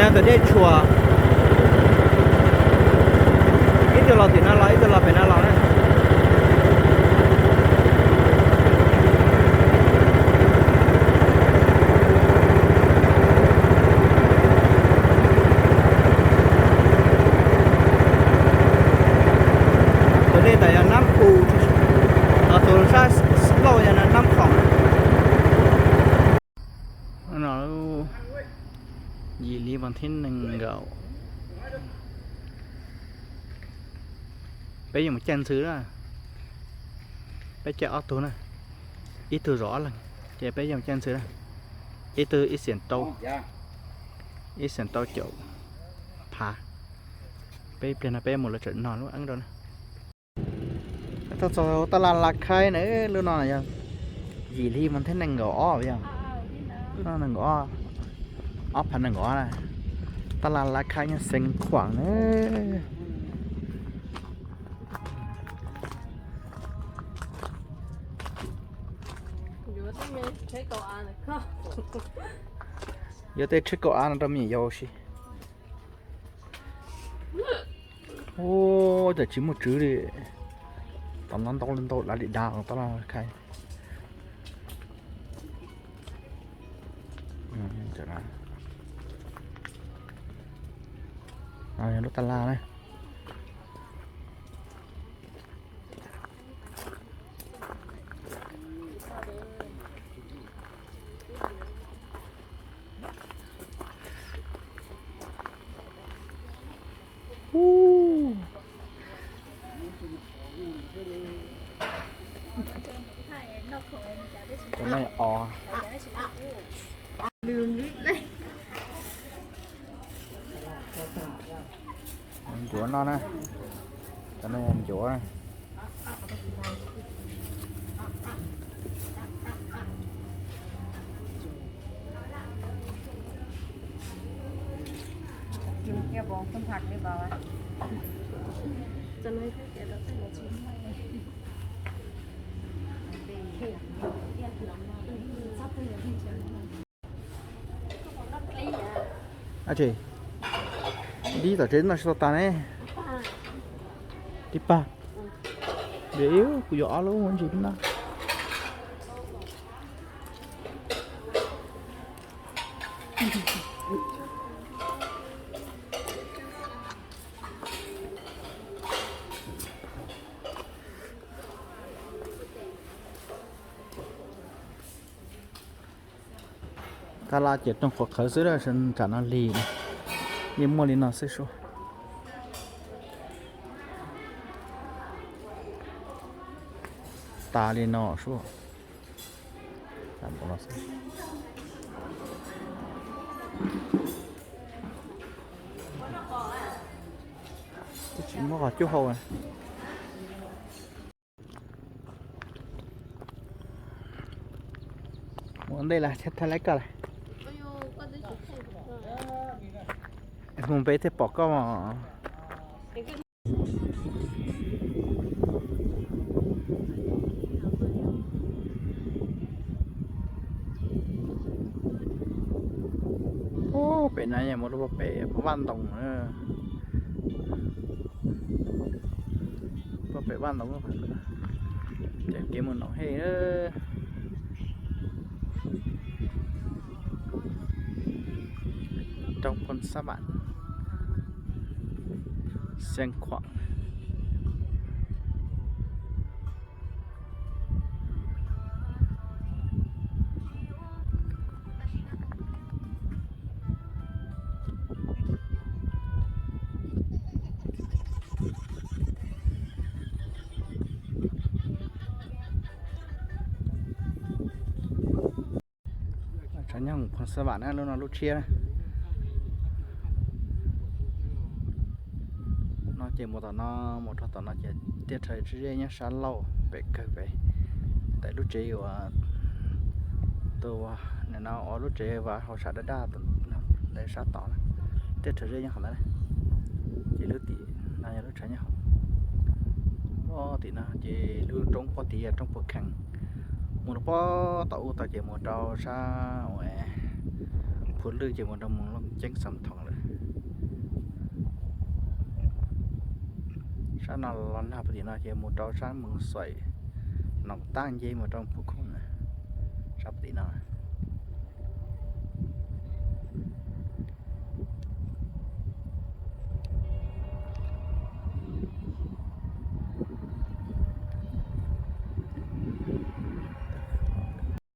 Cov dej tshua, ib tug los tim no los ib tug los pem no los na. Tus dej tas yog Nab Phu, tus sab lauj yog Nab Khoom. No yim hli vas thib nees nkaum. Peb yuav mus caij ntxhw na. Peb caij ob tug na, ib tug zov ob leeg, ces peb yuav mus caij ntxhw na. Ib tug ib xiam rau, ib xiam rau caum phav. Peb pliag no peb mus lawv tseem nog lub eeb rau na. Tuaj txog tab laj Laj Khaib na, lub no yog yim hli vas thib nees nkaum ob yog, lub no nees nkaum ob, ob phav nees nkaum ob na. Tab laj Laj Khaib nyob Xeev Khuam na. Yuav tej tsheb kaum av no rau me nyuam yaus ua si. Ua cas tsis muaj tswv li. Tom no ntau li ntau dav li dav tab laj Laj Khaib. Yog lub tab laj na. Cov no os. Ncuav no na, cov no yog ncuav. Dib tom tsev no tsis tau tas ne. Dib pag. Kuv yuav ob lub ua ntsis na. Tab laj ces rooj qhuav qhawv xwb, tsam no lig, yeej muaj li no xwb sua. Tas li no sua. Twb tsis muab qhov cub hau. Ua ntej lawm thiab, thaij laib koj lawm. Mus pem thiaj pom koj mas. Pem no yog mus rau pem Vaj Ntoos na. Puag pem Vaj Ntoos, ces kev mus Noom Hej. Roob Phoos Xab Vam, Xeev Khuam. Tshav nyob Phoos Xab Vam na, lub no lub tshiab. No ces mus tom no, mus rau tom no ces tiaj rhawv zej nyob sab laug pem kawg pem, ntawm lub tsev uas tus, nim no ua lub tsev uas hauv sam daj daj ntawd sab tod na, tiaj rhawv zej nyob qhov ntawd. Ces lub tim no yog lub tshav nyob hauv. Pob tim no ces lub roob pob tim yog roob Phuv Khees. Mus rau pob tom ub tod ces mus rau sab uas Phuv Lwj ces mus rau Moos Looj Ceeb Xam Thoos lawm. Sab no los nag puag tim no ces mus rau sab Moos Xoim, Noom Tab Nce mus rau Phu Khoom na, sab puag tim no.